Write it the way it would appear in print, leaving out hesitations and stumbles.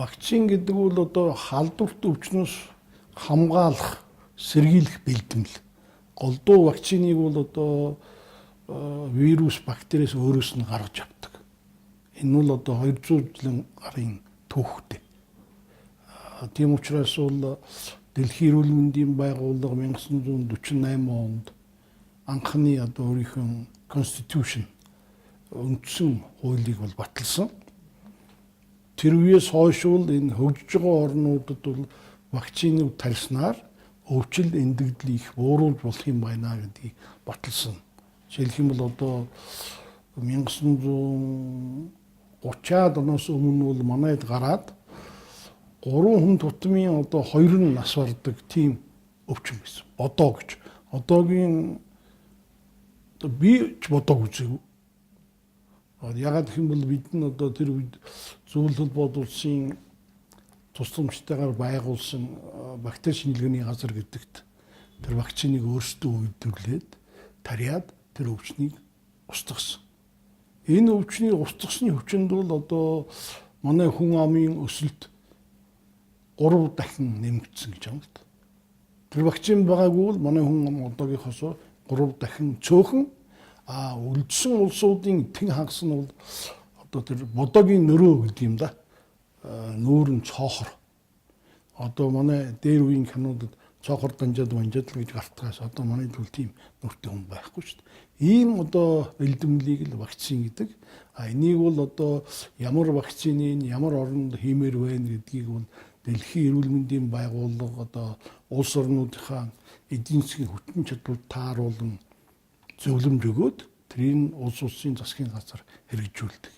Вакцин гэдэг бол одоо халдварт өвчнөөс хамгаалах, сэргийлэх бэлтгэл. Голдуу вакциныг бол одоо вирус, бактериас өөрөөс нь гаргаж авдаг. Энэ бол одоо 200 жилийн гарын түүхтэй. Тийм учраас бол Дэлхийн эрүүл мэндийн байгууллага 1948 онд анхны одоо өөрийнхөө constitution, үндсэн хуулийг бол баталсан. Тэр үеэс хойш бол энэ хөгжиж байгаа орнуудад бол вакциныг тарьснаар өвчил эндэгдэл их бууруулж болох юм байна гэдгийг баталсан. Жишээлх юм бол одоо 1930-аад оноос өмнө бол манайд гараад гурван хүн тутмын одоо хоёр нь нас бардаг тийм өвчин байсан. Бодоо гэж. Одоогийн одоо би ч бодоог үзээгүй. Ягаад гэх юм бол бид нь одоо тэр үед Зөвлөл холбоот улсын тусламжтайгаар байгуулсан бактери шинжилгээний газар гэдэгт тэр вакциныг өөрсдөө үйлдвэрлээд, тариад тэр өвчнийг устгасан. Энэ өвчнийг устгасны хүчинд бол одоо манай хүн амын өсөлт 3 дахин нэмэгдсэн гэж байна л да. Тэр вакцин байгаагүй бол манай хүн ам одоогийнхоос 3 дахин цөөхөн, а үлдсэн улсуудын тэн хагас нь бол одоо тэр бодоогийн нөрөө гэдэг юм да. Нүүр нь цоохор. Одоо манай дээр үеийн кинодод цоохор данжаад манжаад л гэж гартгаас одоо манай төл тийм нүртэй хүн байхгүй шүү дээ. Ийм одоо элдэмлийг л вакцин гэдэг. А энийг бол одоо ямар вакциныг ямар оронд хиймээр байна гэдгийг бол Дэлхийн эрүүл мэндийн байгууллага одоо улс орнуудынхаа эдийн засгийн хүчин чадварт тааруулан зөвлөмж өгөөд тэрийг улс улсын засгийн газар хэрэгжүүлдэг.